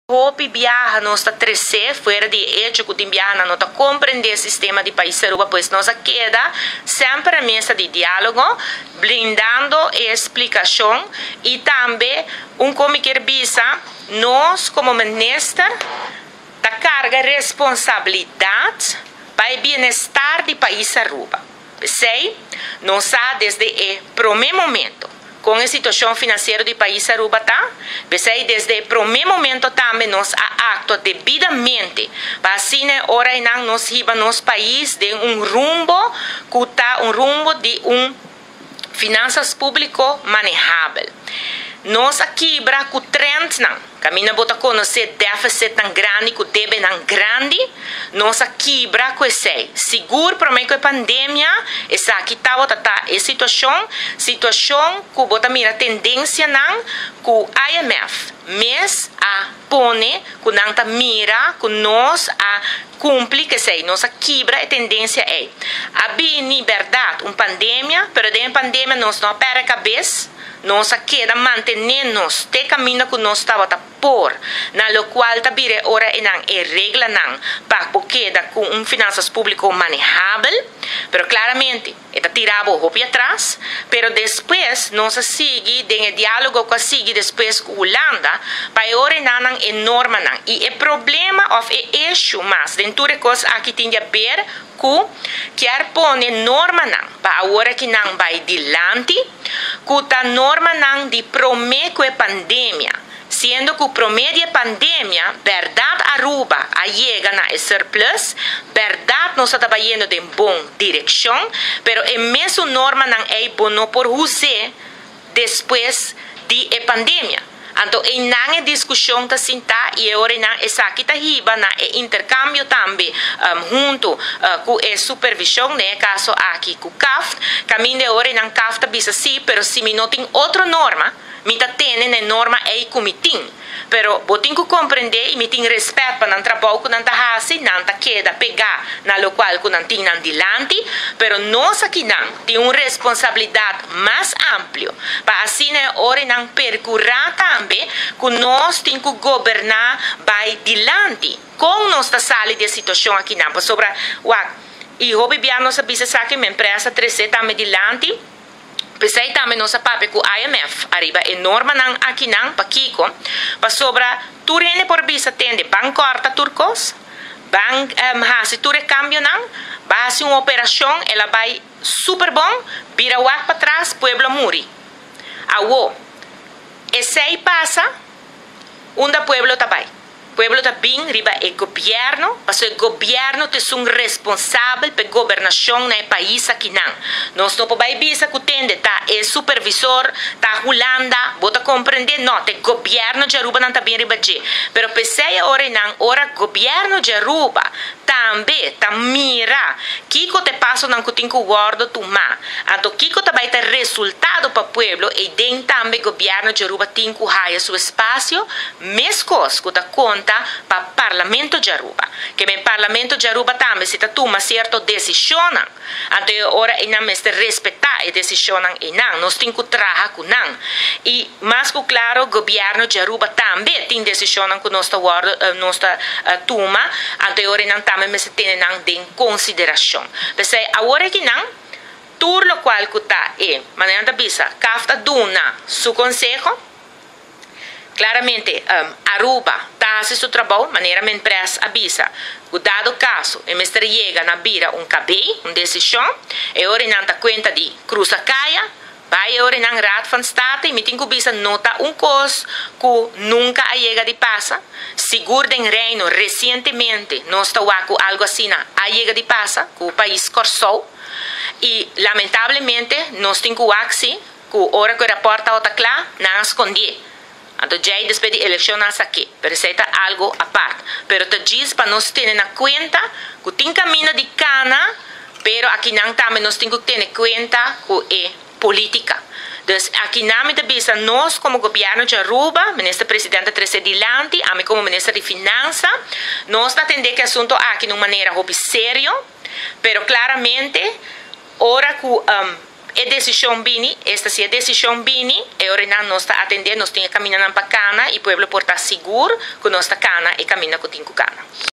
Hopi biaha nos ta trece fuera di e hecho cu tin biaha nan no ta comprende e sistema di pais Aruba, pues nos a keda semper a mesa di dialogo brindando e splicacion. Y tambe un con mi kier bisa, nos como minister ta carga responsabilidad pa e bienestar di pais Aruba. P'esey nos sa desde e prome momento con e situacion financiero di pais Aruba ta, p'esey desde e prome momento tambe nos a actua debidamente pa asina e ora eynan nos hiba nos pais den un rumbo cu ta un rumbo di un finanzas publico manehabel. Nos a kibra cu trendnan. Caminda bo ta conoce deficitnan grandi cu debenan grandi, nos a kibra cu esey. Sigur prome cu e pandemia esaki tabata ta e situacion, situacion cu bo ta mira tendencianan cu IMF mes a pone cu nan ta mira cu nos a cumpli cu esey, nos a kibra e tendencia ey. A bini berdad un pandemia, pero den e pandemia nos no a perde cabes. Nos a keda mantené nos te kaminda ku nos tabata por, na lokual ta bira e ora einan e reglanan pa bo keda ku un finansas públiko manehabel. Pero klaramente e ta tira bo hopi atras. Pero despues nos a sigui den e diálogo ku a sigui despues ku Hulanda pa e ora einannan e normanan. I e problema òf e issue mas den tur e kos aki tin di aber ku kier pone normanan pa awor aki nan bai dilanti, ku ta normanan di promé ku e pandemia, siendo ku promé di e pandemia bèrdat Aruba a yega na e surplus, bèrdat nos a ta bayendo den bon direkshon, pero e mesun normanan ei bo no por hus'é despues di e pandemia. Anto einan e diskushon ta sintá i e ora einan esaki ta hiba na e interkambio tambe huntu ku e supervishon, den e kaso aki ku CAft. Kaminda e ora einan CAft ta bisa sí, pero si mi no tin otro norma, mi ta tene na e norma ei ku mi tin. Pero bo tin ku komprendé i mi tin rèspèt pa nan trabou ku nan ta hasi, nan ta keda pegá na lokual ku nan tin nan dilanti, pero nos akinan tin un responsabilidat mas amplio pa asina e ora nan perkurá tambe ku nos tin ku goberná bai dilanti. Kon nos ta sali di e situashon akinan? Pasobra wak, i hopi bia nos a bisa esaki, mi empresa tres'é tambe dilanti. P'esei tambe nos a papia ku IMF ariba e normanan akinan. Pakiko? Pasobra tur hende por bisa tende, ban kòrta tur kos, ban hasi tur e kambionan, ban hasi un operashon, el a bai super bon, bira wak patras, pueblo a muri. Awo, esei pasa, unda pueblo ta bai? Pueblo ta bin riba e gobierno, pasobra e gobierno ta esun responsabel pa e gobernacion na e pais akinan. Nos no por bay bisa cu tende ta e supervisor, ta Hulanda, bo ta comprende? No, ta e gobierno di Aruba nan ta bin riba dje. Pero p'esey ora eynan, ora gobierno di Aruba tambe ta mira kico ta e pasonan cu tin cu wordo tuma, anto kico ta bay ta resultado pa pueblo, eyden tambe gobierno di Aruba tin cu haya su espacio. Mescos cu ta conta pa Parlamento di Aruba. Ke men Parlamento di Aruba tambe si ta tuma cierto decisionnan, anto e ora eynan mester respeta e decisionnan eynan. Nos tin cu traha cu nan. Y mas cu claro Gobierno di Aruba tambe tin decisionnan cu nos ta wordo nos ta tuma, anto e ora eynan tambe mester tene nan den consideracion. P'esey awor ekinan tur locual cu ta e manera nan ta bisa CAft a duna su conseho. Claramente, Aruba ta haci su trabou, manera Menpres a bisa, cu dado caso e mester yega na bira un cabey, un decision, e ora nan ta cuenta di cruza caya, bay e ora nan Raad van State y mi tin cu bisa no ta un cos cu nunca a yega di pasa, sigur den Reino recientemente nos ta wak cu algo asina a yega di pasa cu pais Corsou y lamentablemente nos tin cu wak si Ku ora ku e rapòrt tabata kla, nan a skondié. Anto djei despues di elekshon nan a sak'é. Pero esei ta algu apart. Pero ta djis pa nos tene na kuenta ku tin kaminda di kana, pero akinan tambe nos tin ku tene kuenta ku e polítika. Dus akinan mi ta bisa nos komo gobièrnu di Aruba, Minister President ta trese dilanti, ami komo Minister di Finansa, nos ta atendé ku e asuntu aki na un manera hopi serio, pero klaramente ora ku. E decision bini, esta si e decision bini, e ora nos ta atende, nos tin caminda pa cana y pueblo por ta sigur cu nos ta cana e caminda cu tin cu cana.